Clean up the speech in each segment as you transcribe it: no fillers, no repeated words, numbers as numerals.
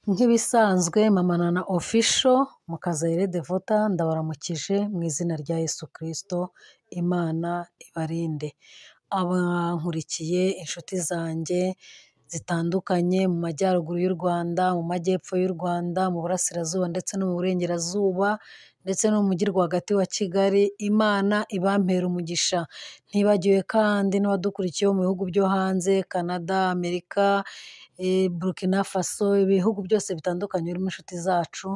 Nk'ibisanzwe Mama Nana Official Mukazayire Devotha ndabaramukije mu izina rya Yesu Kristo, Imana ibarinde. Abankurikiye inshuti zanjye zitandukanye mu majyaruguru y'u Rwanda, mu majyepfo y'u Rwanda, mu burasirazuba ndetse no mu burengerazuba ndetse no mu mujyi rwagati wa Kigali, Imana ibampere umugisha. Ntibagiwe kandi n'abadukurikiye bo mu bihugu byo hanze, Canada, Amerika, Burkina Faso, ibihugu byose bitandukanye birimo inshuti zacu,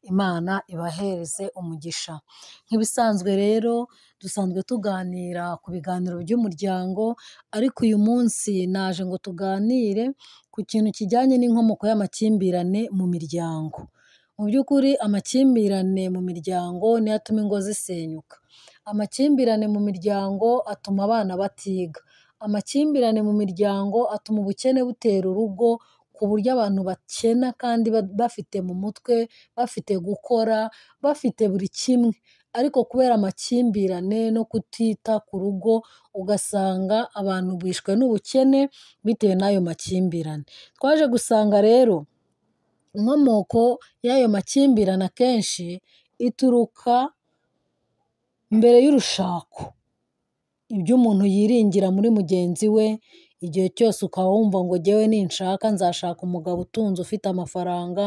Imana ibahereze umugisha. Nk'ibisanzwe rero dusanzwe tuganira ku biganiro by'umuryango, ariko uyu munsi naje ngo tuganire ku kintu kijyanye n'inkomoko y'amakimbirane mu miryango. Mu by'ukuri amakimbirane mu miryango niyo atuma ingo zisenyuka. Amakimbirane mu miryango atuma abana batiga. Amakimbirane mu miryango atuma ubukene butera urugo, ku buryo abantu bakena kandi bafite mu mutwe, bafite gukora, bafite buri kimwe. Ariko kubera amakimbirane no kutita ku rugo, ugasanga abantu bishwe n'ubukene bitewe n'ayo makimbirane. Twaje gusanga rero inkomoko y'ayo makimbirane akenshi ituruka mbere y'urushako. Ibyo umuntu yiringira muri mugenzi we, igihe cyose ukaba wumva ngo jyewe ninshaka nzashaka umugabo utunze ufite amafaranga,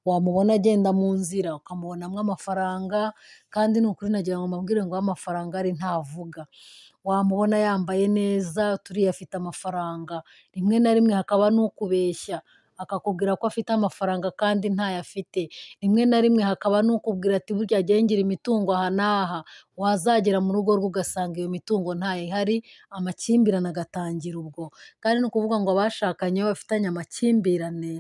wamubona agenda mu nzira ukamubonamo amafaranga, kandi ni ukuri nagira ngo mbabwire ngo aho amafaranga ari ntavuga. Wamubona yambaye neza turiya afite amafaranga, rimwe na rimwe hakaba n'ukubeshya akakubwira ko afite amafaranga kandi ntayo afite, rimwe na rimwe hakaba n'ukubwira ati burya jyewe ngira imitungo aha n'aha, wazagera mu rugo rwe ugasanga iyo mitungo ntayo ihari, amakimbirane agatangira ubwo. Kandi ni ukuvuga ngo abashakanye iyo bafitanye amakimbirane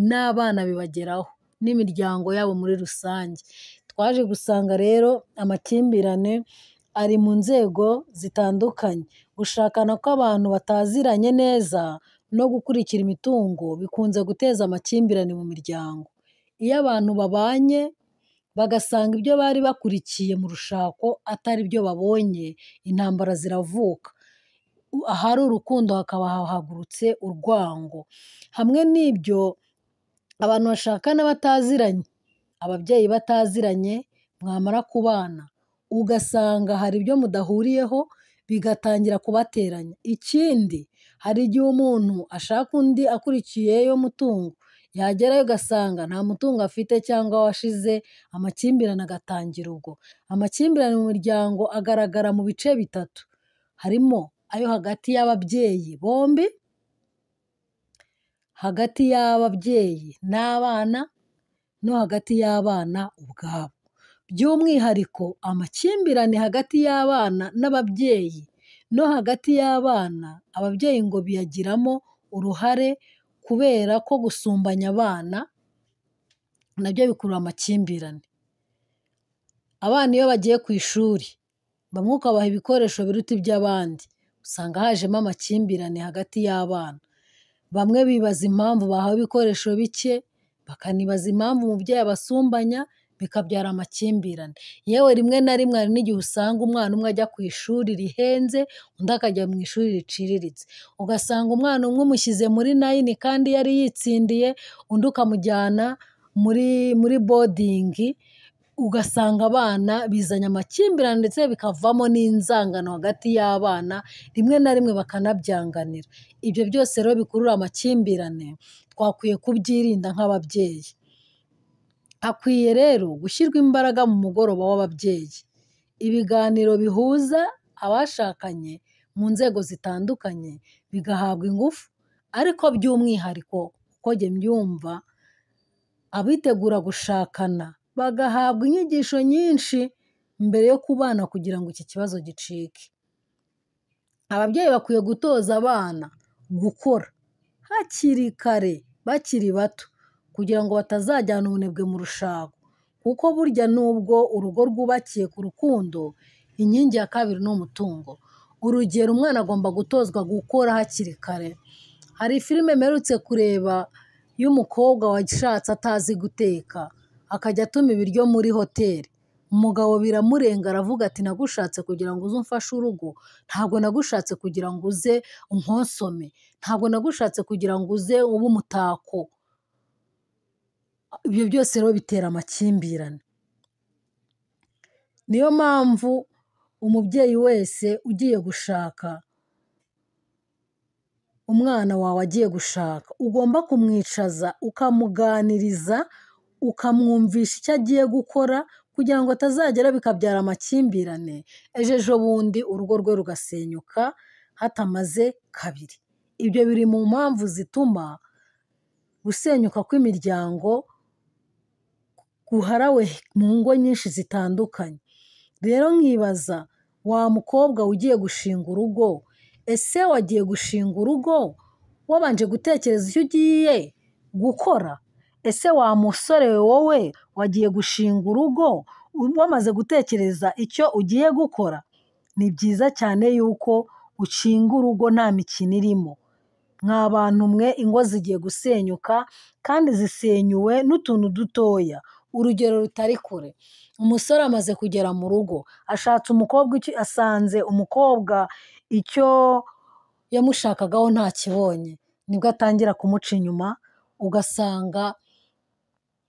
n'abana bibageraho n'imiryango yabo muri rusange. Twaje gusanga rero amakimbirane ari mu nzego zitandukanye. Gushakana kw'abantu bataziranye neza no gukurikira imitungo bikunze guteza amakimbirane mu miryango. Iyo abantu babanye bagasanga ibyo bari bakurikiye mu rushako atari byo babonye, intambara ziravuka. Ahari urukundo hakaba hahagurutse urwango. Hamwe n'ibyo abantu bashakana bataziranye, ababyeyi bataziranye, mwamara kubana ugasanga hari ibyo mudahuriyeho bigatangira kubateranya. Ikindi hari igihe umuntu ashaka undi akurikiyeyo mutungo, yagerayo ugasanga nta mutungo afite cyangwa washize, amakimbirane agatangira ubwo. Amakimbirane mu miryango agaragara mu bice bitatu, harimo ayo hagati y'ababyeyi bombi, hagati y'ababyeyi n'abana, no hagati y'abana ubwabo. By'umwihariko amakimbirane hagati y'abana n'ababyeyi no hagati y'abana, ababyeyi ngo biyagiramo uruhare kubera ko gusumbanya abana nabyo bikurura amakimbirane. Abana iyo bagiye ku ishuri, bamwe ukabaha ibikoresho biruta iby'abandi, usanga hajemo amakimbirane hagati y'abana. Bamwe bibaza impamvu bahawe ibikoresho bike, bakanibaza impamvu umubyeyi abasumbanya, bikabyara amakimbirane. Yewe rimwe na rimwe hari n'igihe usanga umwana umwe ajya ku ishuri rihenze, undi akajya mu ishuri riciriritse. Ugasanga umwana umwe umushyize muri nayini kandi yari yitsindiye, undi ukamujyana muri bodingi, ugasanga abana bizanye amakimbirane ndetse bikavamo n'inzangano hagati y'abana, rimwe na rimwe bakanabyanganira. Ibyo byose rero bikurura amakimbirane, twakwiye kubyirinda nk'ababyeyi. Hakwiye rero gushyirwa imbaraga mu mugoroba w'ababyeyi. Ibiganiro bihuza abashakanye mu nzego zitandukanye bigahabwa ingufu, ariko by'umwihariko uko njye mbyumva, abitegura gushakana bagahabwa inyigisho nyinshi mbere yo kubana kugira ngo iki kibazo gicike. Ababyeyi bakwiye gutoza abana gukora hakiri kare bakiri bato kugira ngo batazajyana ubunebwe mu rushako, kuko burya nubwo urugo rwubakiye ku rukundo, inkingi ya kabiri ni umutungo. Urugero umwana agomba gutozwa gukora hakiri kare. Hari filime mperutse kureba y'umukobwa washatse atazi guteka, akajya atuma ibiryo muri hoteli. Umugabo biramurenga aravuga ati nagushatse kugira ngo uze umfashe urugo, ntabwo nagushatse kugira ngo uze unkonsome, ntabwo nagushatse kugira ngo uze ube umutako. Ibyo byose rero bitera amakimbirane. Niyo mpamvu umubyeyi wese ugiye gushaka, umwana wawe agiye gushaka, ugomba kumwicaza ukamuganiriza, ukamwumvisha icyo agiye gukora kugira ngo atazagera bikabyara amakimbirane, ejo ejobundi urugo rwe rugasenyuka hatamaze kabiri. Ibyo biri mu mpamvu zituma gusenyuka kw'imiryango guharawe mu ngo nyinshi zitandukanye. Rero nkibaza wa mukobwa ugiye gushinga urugo, ese wagiye gushinga urugo wabanje gutekereza icyo ugiye gukora? Ese wa musore wowe wagiye gushinga urugo wamaze gutekereza icyo ugiye gukora? Ni byiza cyane yuko ushinga urugo nta mikino irimo. Mwa bantu mwe, ingo zigiye gusenyuka kandi zisenyuwe n'utuntu dutoya. Urugero rutari kure, umusore amaze kugera mu rugo, ashatse umukobwa, asanze umukobwa icyo yamushakagaho ntakibonye, nibwo atangira kumuca inyuma, ugasanga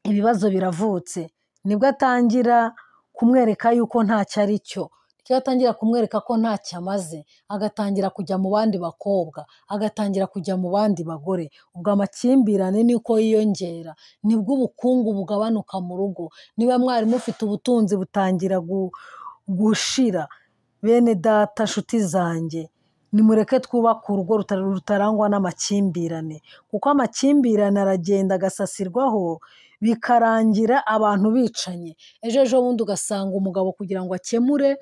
ibibazo biravutse, nibwo atangira kumwereka yuko ntacyo ari cyo, nibwo atangira kumwereka ko ntacyo amaze, agatangira kujya mu bandi bakobwa, agatangira kujya mu bandi bagore, ubwo amakimbirane niko yiyongera, nibwo ubukungu bugabanuka mu rugo, niba mwari mufite ubutunzi butangira gushira. Bene data, nshuti zanjye, nimureke twubake urugo rutarangwa n'amakimbirane, kuko amakimbirane aragenda agasasirwaho bikarangira abantu bicanye. Ejo ejobundi ugasanga umugabo kugira ngo akemure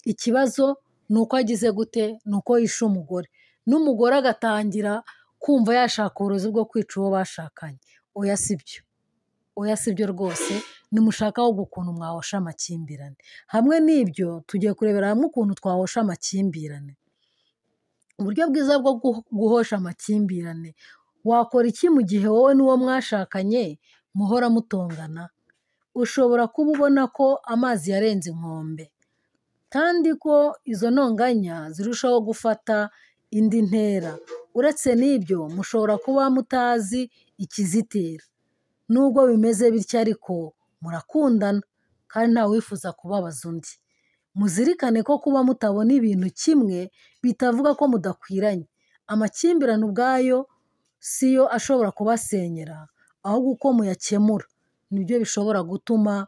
ikibazo ni uko agize gute, ni uko yishe umugore, n'umugore agatangira kumva yashaka uburozi bwo kwica uwo bashakanye. Oya si byo, oya si byo rwose, nimushake ahubwo ukuntu mwahosha amakimbirane. Hamwe n'ibyo tugiye kurebera hamwe ukuntu twahosha amakimbirane. Uburyo bwiza bwo guhosha amakimbirane: wakora iki mu gihe wowe n'uwo mwashakanye muhora mutongana? Ushobora kuba ubona ko amazi yarenze inkombe, kandi ko izo ntonganya zirushaho gufata indi ntera. Uretse n'ibyo, mushobora kuba mutazi ikizitera. Nubwo bimeze bityo ariko murakundana kandi ntawifuza kubabaza undi. Muzirikane ko kuba mutabona ibintu kimwe bitavuga ko mudakwiranye. Amakimbirane ubwayo si yo ashobora kubasenyera, ahubwo uko muyakemura nibyo bishobora gutuma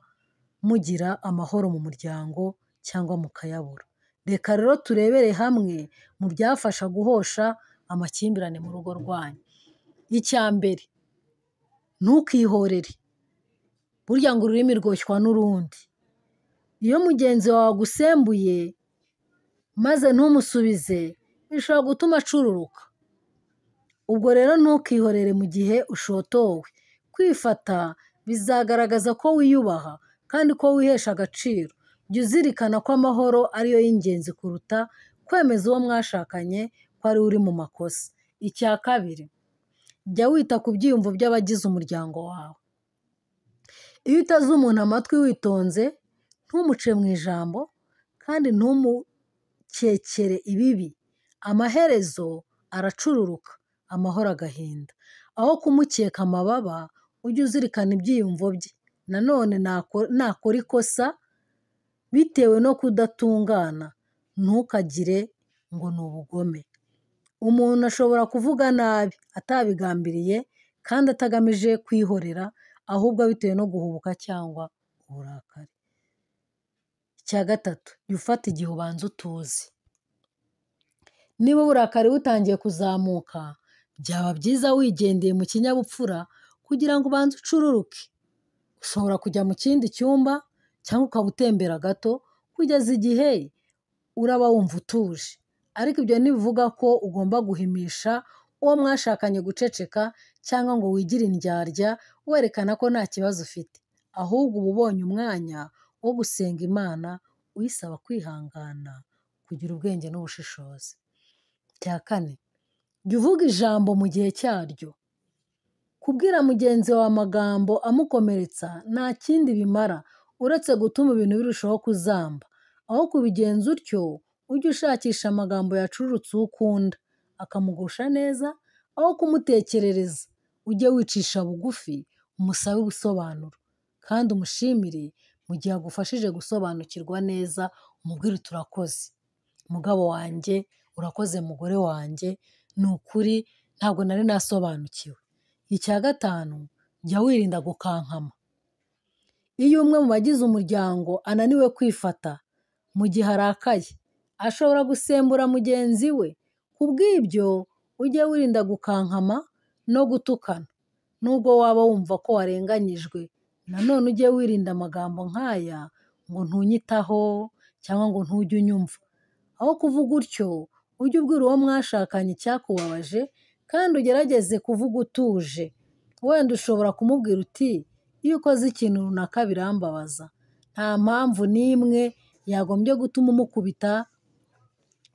mugira amahoro mu muryango cyangwa mukayabura. Reka rero turebere hamwe mu byafasha guhosha amakimbirane mu rugo rwanyu. Icya mbere, ntukihorere. Burya ngo ururimi rwoshywa n'urundi. Iyo mugenzi wawe agusembuye maze ntumusubize, bishobora gutuma acururuka. Ubwo rero ntukihorere mu gihe ushotowe. Kwifata bizagaragaza ko wiyubaha kandi ko wihesha agaciro. Jya uzirikana ko amahoro ariyo y'ingenzi kuruta kwemeza uwo mwashakanye ko ari we uri mu makosa. Icya kabiri, jya wita ku byiyumvo by'abagize umuryango wawe. Iyo uteze umuntu amatwi witonze, ntumuce mu ijambo kandi ntumukekere ibibi, amaherezo aracururuka, amahoro agahinda. Aho kumukeka amababa, ujye uzirikana ibyiyumvo bye. Nanone nakora ikosa bitewe no kudatungana, ntukagire ngo ni ubugome. Umuntu ashobora kuvuga nabi atabigambiriye kandi atagamije kwihorera, ahubwo bitewe no guhubuka cyangwa uburakari. Icya gatatu, jya ufata igihe ubanza utuze. Niba uburakari butangiye kuzamuka, byaba byiza wigendeye mu kinyabupfura kugira ngo ubanze ucururuke. Ushobora kujya mu kindi cyumba cyangwa ukaba utembera gato kugeza igihe uraba wumva utuje. Ariko ibyo ntibivuga ko ugomba guhimisha uwo mwashakanye guceceka cyangwa ngo wigire indyarya werekana ko nta kibazo ufite. Ahubwo uba ubonye umwanya wo gusenga Imana uyisaba kwihangana, kugira ubwenge n'ubushishozi. Icya kane, jya uvuga ijambo mu gihe cyaryo. Kubwira mugenzi wawe amagambo amukomeretsa nta kindi bimara uretse gutuma ibintu birushaho kuzamba. Aho kubigenza utyo, ujye ushakisha amagambo yacururutse uwo ukunda, akamugusha neza, aho kumutekerereza. Ujye wicisha bugufi, umusabe ubusobanuro kandi umushimire mu gihe agufashije gusobanukirwa neza, umubwire uti urakoze mugabo wanjye, urakoze mugore wanjye, ni ukuri ntabwo nari nasobanukiwe. Icya gatanu, jya wirinda gukankama. Iyo umwe mu bagize umuryango ananiwe kwifata mu gihe arakaye, ashobora gusembura mugenzi we. Ku bw'ibyo ujye wirinda gukankama no gutukana, nubwo waba wumva ko warenganyijwe. Nanone ujye wirinda amagambo nk'aya ngo ntunyitaho cyangwa ngo ntujye unyumva. Aho kuvuga utyo, ujye ubwira uwo mwashakanye icyakubabaje kandi ugerageze kuvuga utuje. Wenda ushobora kumubwira uti iyo ukoze ikintu runaka birambabaza. Nta mpamvu n'imwe yagombye gutuma umukubita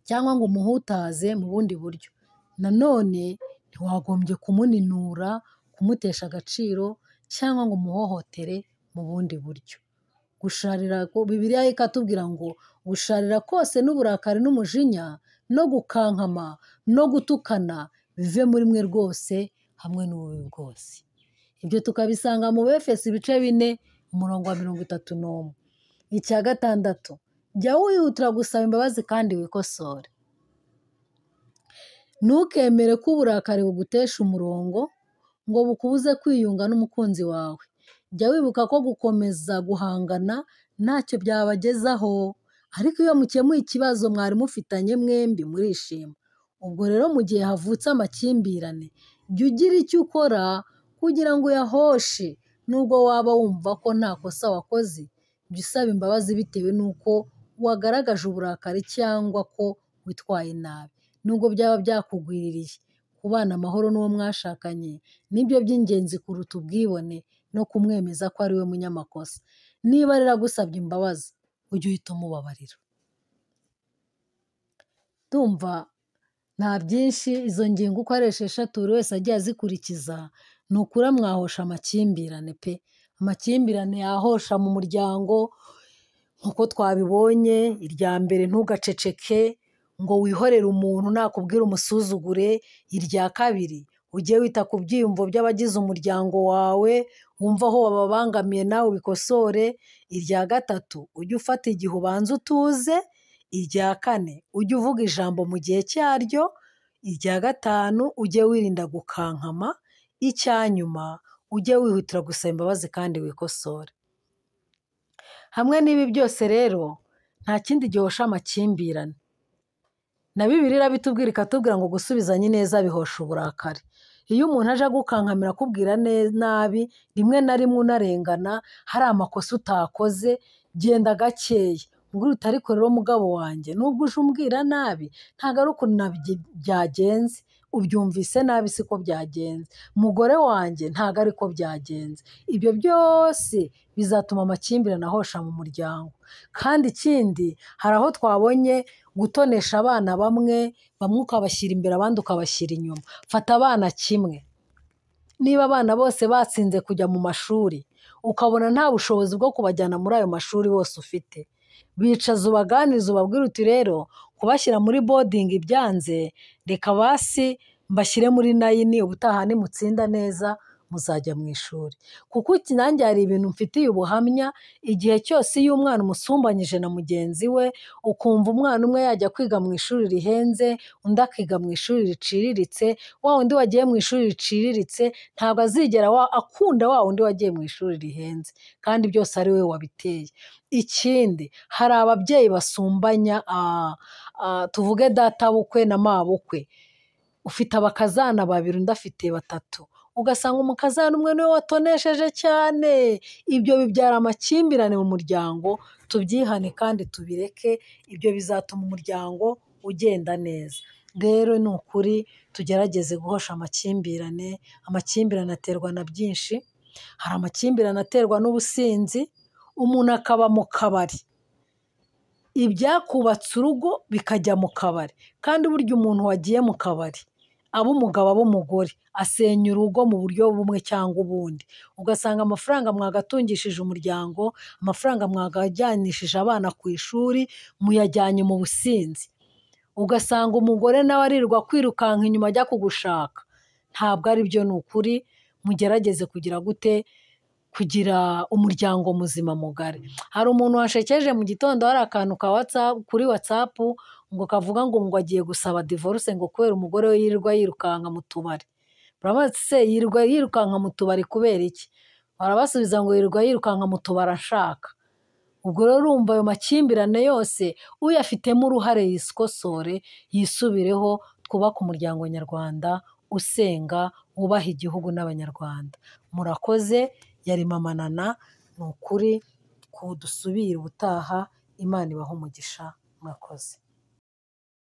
cyangwa ngo umuhutaze mu bundi buryo. Nanone ntiwagombye kumuninura, kumutesha agaciro cyangwa ngo umuhohotere mu bundi buryo. Gusharira, Bibiliya ikatubwira ngo gusharira kose n'uburakari n'umujinya no gukankama no gutukana bive muri mwe rwose hamwe n'ububi bwose. Ibyo tukabisanga mu Befeso ibice 4 umurongo wa 31. Icya gatandatu, jya wihutira gusaba imbabazi kandi wikosore. Ntukemere ko uburakari bugutesha umurongo ngo bukubuze kwiyunga n'umukunzi wawe. Jya wibuka ko gukomeza guhangana ntacyo byabagezaho, ariko iyo mukemuye ikibazo mwari mufitanye mwembi murishima. Ubwo rero mu gihe havutse amakimbirane, jya ugira icyo ukora kugira ngo uyahoshe. Nubwo waba wumva ko nta kosa wakoze, jya usaba imbabazi bitewe n'uko wagaragaje uburakari cyangwa ko witwaye nabi. Nubwo byaba byakugwiririye, kubana amahoro n'uwo mwashakanye nibyo by'ingenzi kuruta ubwibone no kumwemeza ko ari we munyamakosa. Niba rero agusabye imbabazi, ujye uhita umubabarira. Ndumva nta byinshi, izo ngingo uko ari 6 buri wese agiye azikurikiza, ni ukuri mwahosha amakimbirane pe. Amakimbirane yahosha mu muryango nk'uko twabibonye. Irya mbere, ntugaceceke ngo wihorere umuntu nakubwira umusuzugure. Irya kabiri, ujye wita ku byiyumvo by'abagize umuryango wawe, wumve aho wababangamiye nawe ubikosore. Irya gatatu, ujye ufata igihe ubanze utuze. Irya kane, ujye uvuga ijambo mu gihe cyaryo. Irya gatanu, ujye wirinda gukankama. Icya nyuma, ujye wihutira gusaba imbabazi kandi wikosore. Hamwe n'ibi byose rero, nta kindi gihosha amakimbirane. Na Bibiliya irabitubwira, ikatubwira ngo gusubizanya ineza bihosha uburakari. Iyo umuntu aje agukankamira akubwira nabi, rimwe na rimwe unarengana, hari amakosa utakoze, genda gakeya. Umubwire uti ariko rero mugabo wanjye, nubwo uje umbwira nabi, ntabwo ari ukuntu byagenze, ubyumvise nabi siko byagenze. Mugore wanjye ntabwo ariko byagenze. Ibyo byose bizatuma amakimbirane ahosha mu muryango. Kandi ikindi, hari aho twabonye gutonesha abana bamwe, bamwe ukabashyira imbere abandi ukabashyira inyuma. Fata abana kimwe. Niba abana bose batsinze kujya mu mashuri, ukabona nta bushobozi bwo kubajyana muri ayo mashuri bose ufite, bicaza ubaganirize ubabwire uti rero kubashyira muri bodingi byanze, reka basi mbashyire muri 9, ubutaha nimutsinda neza muzajya mu ishuri. Kuko nanjye hari ibintu mfitiye ubuhamya, igihe cyose iyo umwana umusumbanyije na mugenzi we, ukumva umwana umwe yajya kwiga mu ishuri rihenze, undi akiga mu ishuri riciriritse, wa wundi wagiye mu ishuri riciriritse ntabwo azigera akunda wa wundi wagiye mu ishuri rihenze, kandi byose ari we wabiteye. Ikindi, hari ababyeyi basumbanya, tuvuge databukwe na mabukwe, ufite abakazana 2 undi afite 3, ugasanga umukazana umwe niwe watonesheje cyane. Ibyo bibyara amakimbirane mu muryango. Tubyihane kandi tubireke, ibyo bizatuma umuryango ugenda neza. Rero ni ukuri tugerageze guhosha amakimbirane. Amakimbirane aterwa na byinshi. Hari amakimbirane aterwa n'ubusinzi, umuntu akaba mu kabari, ibyakubatse urugo bikajya mu kabari. Kandi burya umuntu wagiye mu kabari, aba umugabo aba umugore, asenya urugo mu buryo bumwe cyangwa ubundi. Ugasanga amafaranga mwagatungishije umuryango, amafaranga mwagajyanishije abana ku ishuri, muyajyanye mu businzi. Ugasanga umugore nawe arirwa kwirukanka inyuma ajya kugushaka. Ntabwo ari byo, ni ukuri. Mugerageze kugira gute? Kugira umuryango muzima mugari. Hari umuntu washekeje mu gitondo, hari akantu ka WhatsApp, kuri WhatsApp, ngo kavuga ngo agiye gusaba divorce ngo kubera umugore we yirirwa yirukanka mu tubari. Baramubaza se yirirwa yirukanka mu tubari kubera iki? Barabasubiza ngo yirirwa yirukanka mu tubari ashaka. Ubwo rero urumva ayo makimbirane yose uyafitemo uruhare yisikosore, yisubireho, twubake umuryango nyarwanda usenga, wubaha igihugu n'Abanyarwanda. Murakoze, yari Mama Nana, ni ukuri dusubire ubutaha, Imana ibahe umugisha, murakoze.